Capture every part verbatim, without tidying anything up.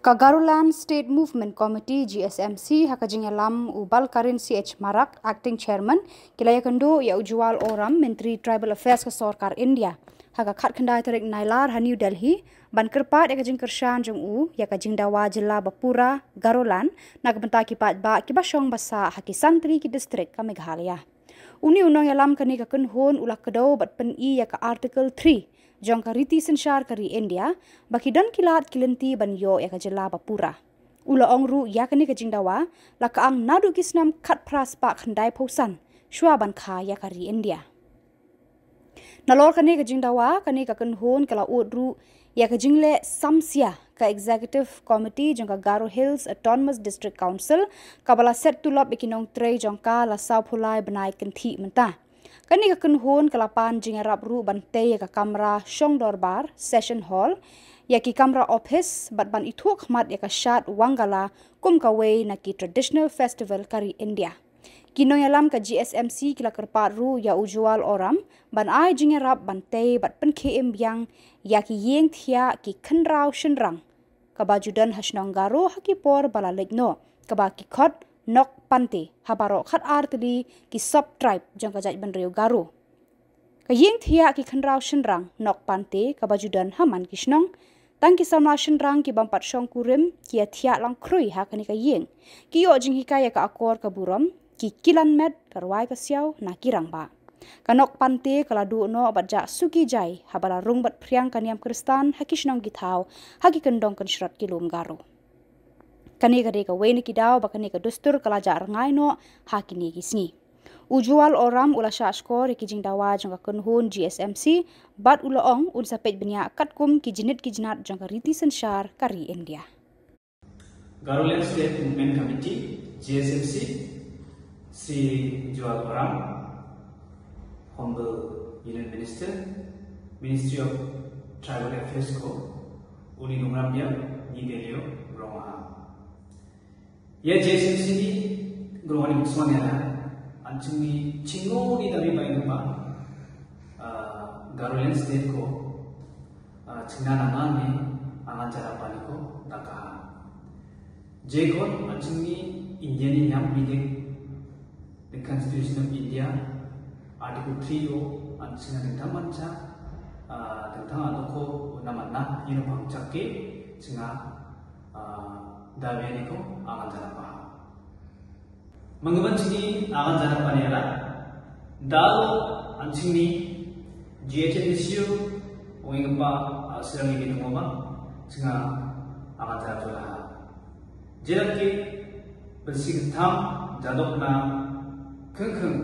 Ka Garoland State Movement Committee, G S M C, ha ka jingïalam u Balkarin C H Marak, Acting Chairman, ki la ïakynduh ïa u Jual Oram, Myntri Tribal Affairs ka Sorkar India, ha ka khatkhyndai tarik Nailar ha New Delhi, ban kyrpad ïa ka jingkyrshan jong u ïa ka jingdawa jylla ba pura Garoland na ka bynta ki paidbah kiba shong ba sah ha ki san tylli ki distrik ka Meghalaya. Une u nongïalam kane ka kynhun u la kdew bad pyni ïa ka Article three jong ka riti synshar ka ri India, ba ki don ki lad ki lynti ban ïoh ïa ka jylla ba pura. U la ong ruh ïa kane ka jingdawa la ka ang naduh ki snem khatphra spah khyndaiphew san, shwa ban kha ïa ka ri India. Nalor kane ka jingdawa, kane ka kynhun ka la ud ruh ïa ka jingleh samsia ka Executive Committee jong ka Garo Hills Autonomous District Council, kaba la set tulop ïa ki nongtrei jong ka la sawphew lai bnai kynthih mynta. Kane ka kynhun ka la pan jingïarap ruh ban tei ïa ka kamra shong dorbar, session hall, ïa ki kamra office, bad ban ithuh khmat ïa ka shad Wangala kum kawei na ki traditional festival ka ri India. Ki nongïalam ka G S M C ki la kyrpad ruh ïa u Jual Oram ban ai jingïarap ban tei bad pynkhie im biang ïa ki ïing thiah ki khynraw shynrang kaba ju don ha shnong Garo ha ki por ba la leit noh, kaba ki khot Nok Pante, ha baroh khatar tylli ki sub-tribe jong ka jaitbynriew Garo. Ka ïing thiah ki khynraw shynrang Nok Pante kaba ju don ha man ki shnong, tang ki samla shynrang ki bym pat shong kurim ki ïa thiah lang khrui ha kane ka ïing. Ki ïoh jinghikai ïa ka akor ka burom, ki kilan met, ka rwai ka siaw na ki rangbah. Ka Nok Pante ka la duh noh bad jah suki jai haba la rung bad phriang ka niam Khristan ha ki shnong ki thaw, ha ki kyndong kynshrot ki lum Garo. Kane ka dei kawei na ki daw ba kane ka dustur ka la jah rngai noh ha kine ki sngi. U Jual Oram u la shah shkor ïa ki jingdawa jong ka kynhun G S M C, bad u la ong un sa peit bniah katkum ki jnit ki jnat jong ka riti synshar ka ri India. Garoland State Movement Committee, G S M C, Shri Jual Oram, Honorable Union Minister, Ministry of Tribal Affairs ko, u ni nongrap ïa, ni de lio, rong ha. Ïa G S M C ni, grong ani bukson ïa la, an ching ni chingo ni dabi bai ngepa, ah, Garoland State ko, ah, chingna na ngan ni, angan cara pani ko, daka. Jekon an ching ni India ni nyam bidik, the Constitution of India, Article three o, an chingna dengtam ancha, ah, dengtam adoko, naman na, ino pang chake, chinga, ah, dabi ani ko, angan cara pa. Menggeban chini angan jana panera. Dal an chini G H N D C U, ong ing pa, ah, sirang ini tungoma, singa angan jana tulaha. Jelak ki, bersih ketam, jadok na, keng keng,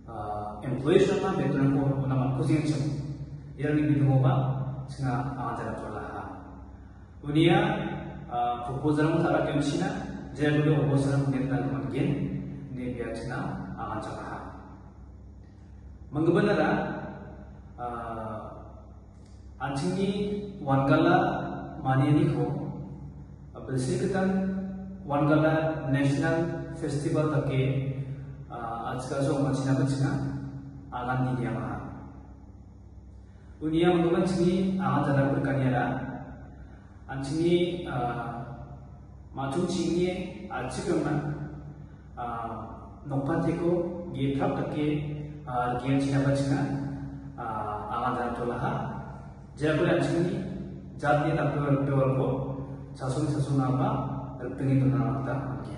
ah, employees na, betul ko, na man kusing chim. Jelak ini tungoma, singa angan jana tulaha. Unia, ah, proposal ang tara kem sina, jaya dulu proposal ang kem tara kem gen, ne biar sina, angan chakaha. Menggebenara, ah, anchini Wangala mania ni ko, ah, belsi ketan Wangala National Festival take, ah, achka so machina bachina, angan ni dia maha. Unia menggebenara chini, angan jana berkaniara, Anchini, ah, machung chini, ah, chikang na, ah, nokpan teko, gi prap take, ah, gi anchina bachina, ah, angan jana tolaha. Jabri anchini, jati tak dua, dua ko, sasung, sasung apa, berpengi tuna mata, oke.